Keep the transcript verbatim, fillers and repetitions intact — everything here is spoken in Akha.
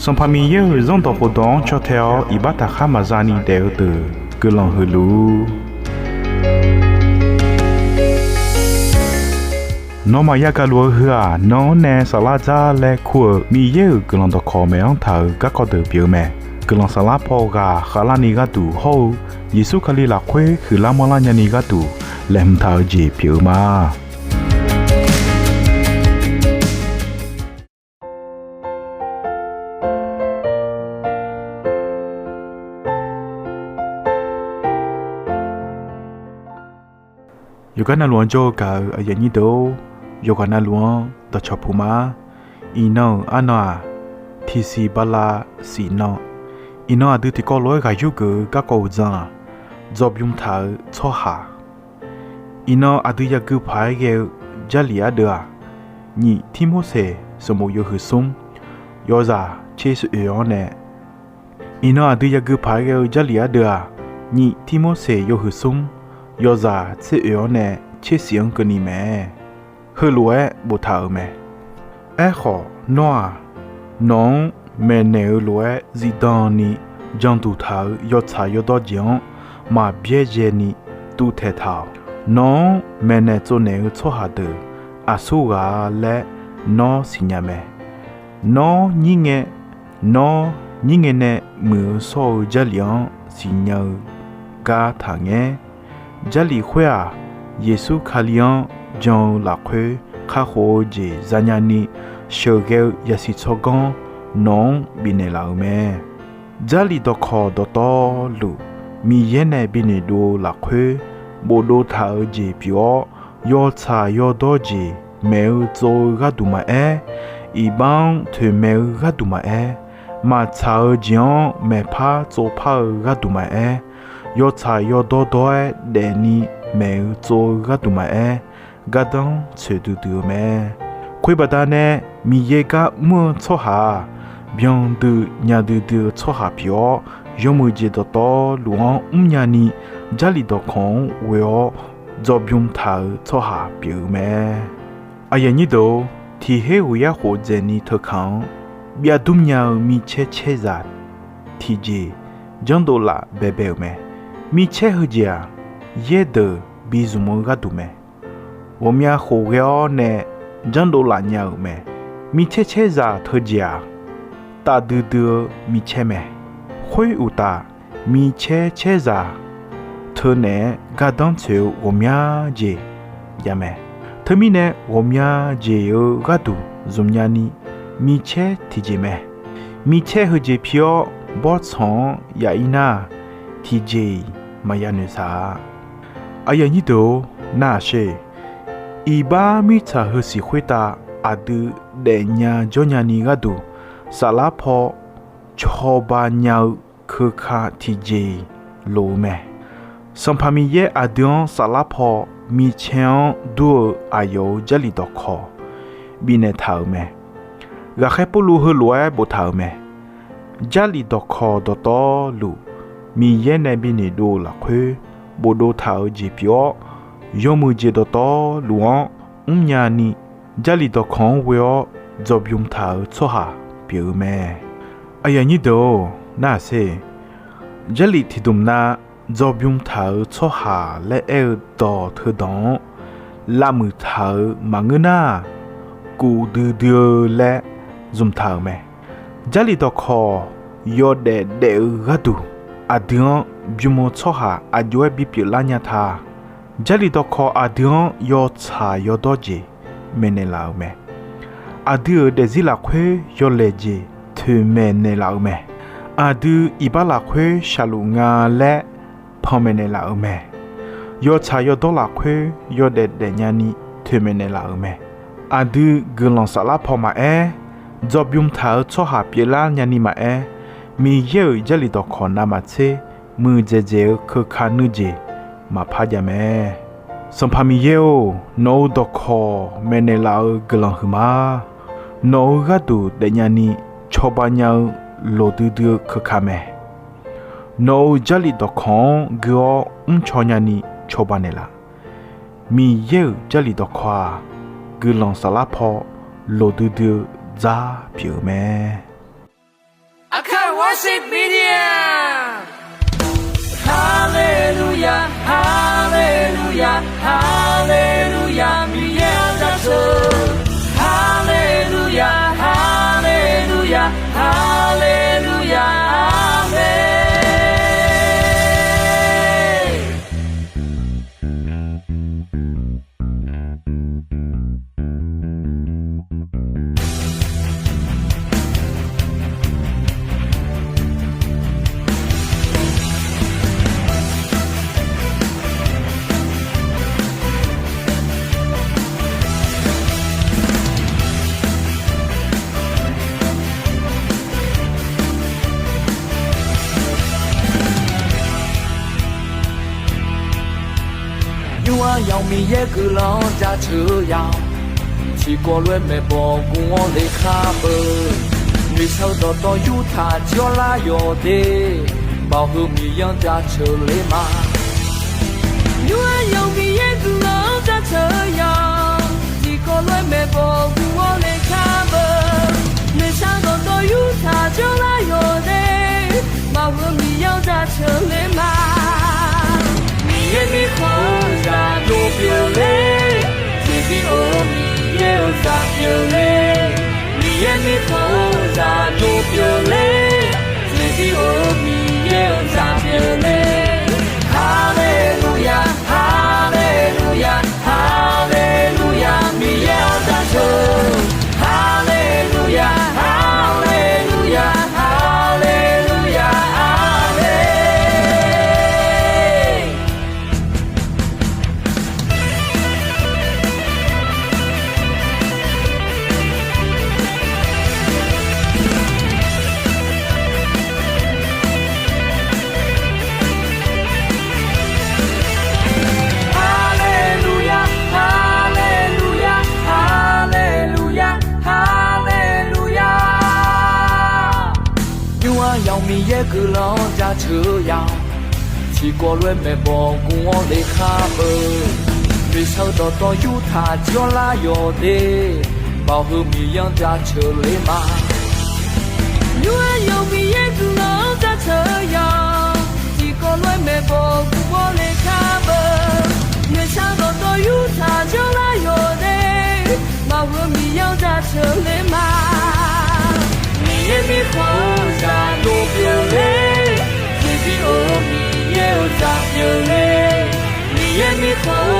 Sanqpaq Miqyaer-euq Zanrdawq khofdawq-anr caw tae-awr iqbax taqkhar maqza ni daef-eu deuq guiqlanq huiq luf-ur. Nawmaf yagaq luf-eu heu-aq, nan-anr nae saflar dzar laer kur-euq Miqyaer-euq guiqlanq dawqkawq maeq-anr taq-euq garkawv deuq pyeuf-eu mae. Guiqlanq saflar paw ghaq khavlarni gharduq hawr-eu Yeqsur Kali lafkhoer huiqlar manrlar nyani gharduq laeqhmq taq-eu jeq pyeuf-eu ma. Yawqgar navluf-anr jawr-eu gaq-eu aqyuif aqnyir deuq-or, yawqghaq navluf-anr dawqcawq puq ma. Iqnan-euq arnan-aq, tiqsiq bala siq nan. Iqnan aqdui tiqkawv lof-aer ghaq yurgeuf-eu garkawv uqdzan-aq, dzawbymr taq-eu tsawrhaq. Iqnan aqdui yagui paq-aer ghae-eu Jarlif ardeuv-aq, nyiq Tirmorseq sanqbof yawhuiq smr yawzaq tser oeq-anr nae, iqnan aqdui yagui paq-aer ghae-eu Jarlif ardeuv-aq, nyiq Tirmorseq yawhuiq smr yawzaq tser oeq-anr nae tser siq-anr keuvni mae. Heulof-aer boftaq-euq mae. Aerkhawf, nawr-aq, nawq-anr maeqnaeq-eu lof-aer zifdan ni janduq taq-euq yawtsaq yawdawr jeq-anr maq byaerdzae ni tuvtaeq taq-awq. Nawq-anr maeqnaeq tsovnaeq-eu tsawrhaq deuq aqsur ghaq-a laer nawr siqnya mae. Nawr nyir ngae, nawr nyir ngae nae muiq-eu shawr-eu Jarlif-anr siqnya-eu gar taqngaer. Jarlif khoer-aq, Yeqsur Kali-anr jan-eu lafkhoer kakhof-eu jeq zanya ni sheuqghae-eu yasiq tsawrganr nawq-anr bifnaeq laf-euq mae. Jarlif dawqkawq dawqtawvluf Miqyaer nae binoeq dov-eu lafkhoer bofdov taq-eu jeq pyeuf-awr, yawtsaq yawdawr jeq maeq-eu tsov-eu gharduq maqaer, iqbax-anr toeqmaeq-eu gharduq maqaer, maqtsaq-eu jeq-anr maeqpar tsovpar-eu gharduq maqaer, yawtsaq yawdawr dawr-aer daefni maeq-eu tsov-eu gharduq maqaer, gardanr tsoeq duidui-eu mae. Khoer baqdanae, Miqyaer gar mr-eu tsawrhaq-aq, byandui nya duidui-eu tsawrhaq pyeuf-awr, yawmuiq jeq dawqtawvluf-anr mrnya ni, Jarlif dawqkawq-anr ghoe-awr dzawbymr taq-eu tsawrhaq pyeuf-eu mae. Aqyuif aqnyir deuq-or, tiq her ghoeq yar khof dzaeqni teukaq-anr byav dmr nya-eu micaer caerzaq tiqjeq janrdov laf baebae-euq mae. Micaer heujeq-aq, yaerdeuq bizmq-eu gharduq mae. Ghawqmya khof ghae-awr nae janrdov laf nya-euq mae. Micaer caerzaq teujeq-aq, tafdui dui-eu micaer mae. Khoeruqtaf, micaer caerzaq teunaeq-aer gardanr tsoeq-eu ghawqmya jeq jav mae. Teumirnae, ghawqmya jeq-eu gharduq zmqnya ni micaer tiqjeq mae. Micaer heujeq pi-awr bawrtsanq-anr ya'ir nar-aq, tiqjeq-iq maqya noeqshaq-a. Aqyuif aqnyir deuq-or, nar-aq sher. Iqbax mirtsaq heusiq khoertav aqdui daefnya jawrnya ni gharduq, saflar paw cawba nya-eu keuka tiqjeq-iq loq-eu mae. Sanqpaq Miqyaer aqdui-anr saflar paw micaer-anr dur-eu aqyawf-euq Jarlif dawqkawq bifnaeq taq-euq mae. Ghaqkhaer Pawrluv heulof-aer boftaq-euq mae. Jarlif dawqkawq dawqtawvluf Miqyaer nae binoeq dov-eu lafkhoer bofdov taq-eu jeq pyeuf-awr, yawmuiq jeq dawqtawvluf-anr mrnya ni, Jarlif dawqkawq-anr ghoe-awr dzawbymr taq-eu tsawrhaq pyeuf-eu mae. Aqyuif aqnyir deuq-or, nar-aq sher. Jarlif tiqdmq nav dzawbymr taq-eu tsawrhaq laer aer-eu dawq teudanq-anr lavmuiq taq-euq maqngeur nar-aq, kuf duidui-eu laer zmq taq-euq mae. Jarlif dawqkawq yawdaef daef-eu gharduq, aqdui-anr bym-eu tsawrhaq aqjox-aer bipyeuf lar nya ta. Jarlif dawqkawq aqdui-anr yawtsaq yawdawr jeq maeqnaeq laf-euq mae. Aqdui-euq daefzir lafkhoer yawlaeq jeq toeqmaeq naeqlaf-eu mae. Aqdui iqbax lafkhoer shaqluf nga laer panmaeq naeqlaf-euq mae. Yawtsaq yawdawr lafkhoer yawdaef daefnya ni toeqmaeq naeqlaf-euq mae. Aqdui guiqlanq saflar paw maqaer, dzawbymr taq-eu tsawrhaq pyeuflar nyani maqaer, Miqyaer-euq Jarlif dawqkawq navmaqtser muiqdzaeq dzaeq-eu keuka nuijeq maqpar jav mae. Sanqpaq Miqyaer-or, nawq-euq dawqkawq maeqnaeq laf-eu guiqlanq huiqma. Nawq-euq gharduq daefnya ni cawba nya-eu loqdui dui-eu keuka mae. Nawq-euq Jarlif dawqkawq-anr gui-awr mrcaw nyani cawba naeqlaf. Miqyaer-euq Jarlif dawqkawq-aq, guiqlanq saflar paw loqdui dui-eu dzar pyeuf-eu mae. Sip Media. Haleluya, haleluya, haleluya, Miqyaer-anr jaceuq. Haleluya, haleluya, haleluya, aqmeq. Nymr-aq yawf Miqyaer guiqlanq-anr jaceuq-eu ya-awq. Tiqkawv lof-aer maeqbawq gmq-awr le khar beu. Noeqshaq-eu dawqtawv yurtaq jir-awr lar yawq de. Baoq heu Miqyaer-anr jaceuq le ma. Nymr-aq yawf Miqyaer guiqlanq-anr jaceuq-eu ya-awq. Tiqkawv lof-aer maeqbawq gmq-awr le khar beu. Noeqshaq-eu dawqtawv yurtaq jir-awr lar yawq de. Baoq heu Miqyaer-anr jaceuq le ma. Miqyaer mirkhanq-eu zaq dov pyeuf le. Tiqbi of-eu Miqyaer-euq zaq pyeuf le. Miqyaer mirkhanq-eu zaq dov pyeuf le. Tiqbi of-eu Miqyaer-euq zaq pyeuf le. Haleluya, haleluya, haleluya, Miqyaer-anr jaceuq. Haleluya, haleluya, haleluya, aqmeq. Haleluya, haleluya, haleluya, haleluya. Nymr-aq yawf Miqyaer guiqlanq-anr jaceuq-eu ya-awq. Tiqkawv lof-aer maeqbawq gmq-awr le khar beu. Noeqshaq-eu dawqtawv yurtaq jir-awr lar yawq de. Baoq heu Miqyaer-anr jaceuq le ma. Nymr-aq yawf Miqyaer guiqlanq-anr jaceuq-eu ya-awq. Tiqkawv lof-aer maeqbawq gmq-awr le khar beu. Noeqshaq-eu dawqtawv yurtaq jir-awr lar yawq de. Baoq heu Miqyaer-anr jaceuq le ma. Miqyaer mirkhanq-eu zaq dov pyeuf le. Tiqbi of-eu Miqyaer-euq zaq pyeuf le. Miqyaer mirkhanq-eu